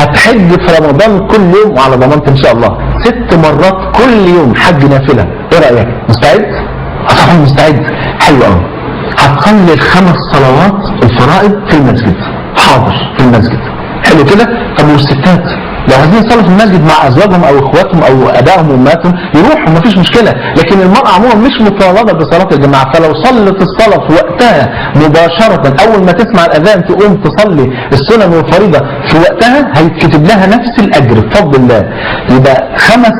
هتحج في رمضان كل يوم وعلى ضمانتي ان شاء الله 6 مرات كل يوم حج نافلة. ايه رايك؟ مستعد؟ طبعا مستعد. حلو قوي. هتصلي ال5 صلوات الفرائض في المسجد. حاضر، في المسجد. حلو كده. طب والستات لو عايزين يصلوا في المسجد مع ازواجهم او اخواتهم او ابائهم وامهاتهم يروحوا، مفيش مشكلة، لكن المراة عموما مش مطالبه بصلاة الجماعة، فلو صلت الصلاة في وقتها مباشرة اول ما تسمع الاذان تقوم تصلي السنن والفريضه في وقتها هيتكتب لها نفس الاجر بفضل الله. يبقى 5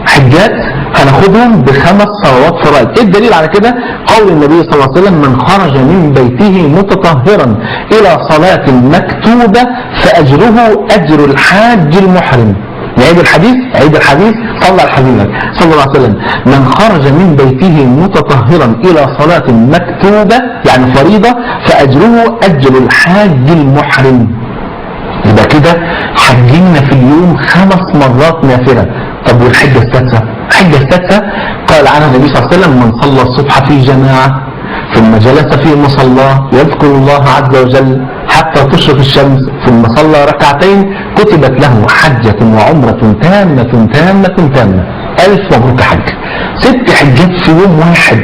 حجات هناخدهم ب5 صلوات فرائض. ايه الدليل على كده؟ قول النبي صلى الله عليه وسلم: من خرج من بيته متطهرا الى صلاة مكتوبة فاجره اجر الحاج المحرم. نعيد الحديث، عيد الحديث، صلى على حبيبك صلى الله عليه وسلم. من خرج من بيته متطهرا الى صلاة مكتوبة يعني فريضة فاجره اجر الحاج المحرم. يبقى كده حجينا في اليوم 5 مرات نافلة. طب والحجة السادسة؟ الحجة السادسة قال عنها النبي صلى الله عليه وسلم: من صلى الصبح في جماعة ثم جلس في مصلاه يذكر الله عز وجل حتى تشرق الشمس ثم صلى ركعتين كتبت له حجة وعمرة تامة تامة تامة. ألف مبروك يا حج. 6 حجات في يوم واحد،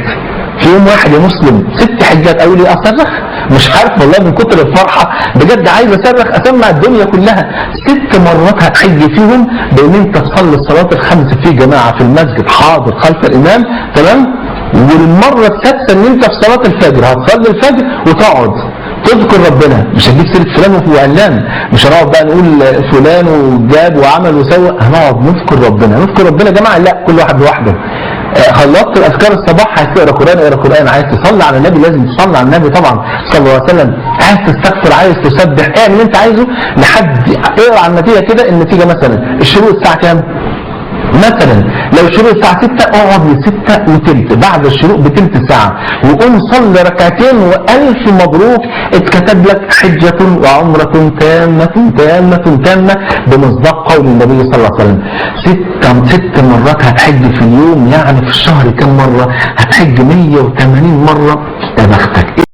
في يوم واحد يا مسلم، 6 حجات. أقول إيه؟ أصرخ؟ مش عارف والله من كتر الفرحة بجد عايز أصرخ أسمع الدنيا كلها. 6 مرات هتحج فيهم بإن أنت تصلي الصلاة الخمس في جماعة في المسجد حاضر خلف الإمام، تمام؟ والمرة السادسة إن أنت في صلاة الفجر هتصلي الفجر وتقعد تذكر ربنا، مش هتجيب سيرة فلان وعلان، مش هنقعد بقى نقول فلان وجاب وعمل وسوى، هنقعد نذكر ربنا. نذكر ربنا يا جماعة؟ لا، كل واحد لوحده. خلصت الاذكار الصباح، عايز تقرا قران اقرا قران، عايز تصلي على النبي لازم تصلي على النبي طبعا صلى الله عليه وسلم، عايز تستغفر، عايز تسبح، اعمل اللي انت عايزه لحد اقرا على النتيجة كده. النتيجة مثلا الشروق الساعة كام؟ مثلا لو الشروق الساعة 6 اقعد ل 6:20 بعد الشروق بتلت ساعة وقوم صلي ركعتين والف مبروك، اتكتب لك حجه وعمره تامة تامة تامة بمصداق قول النبي صلى الله عليه وسلم. 6 مرات هتحج في اليوم، يعني في الشهر كم مرة؟ هتحج 180 مرة. يا بختك.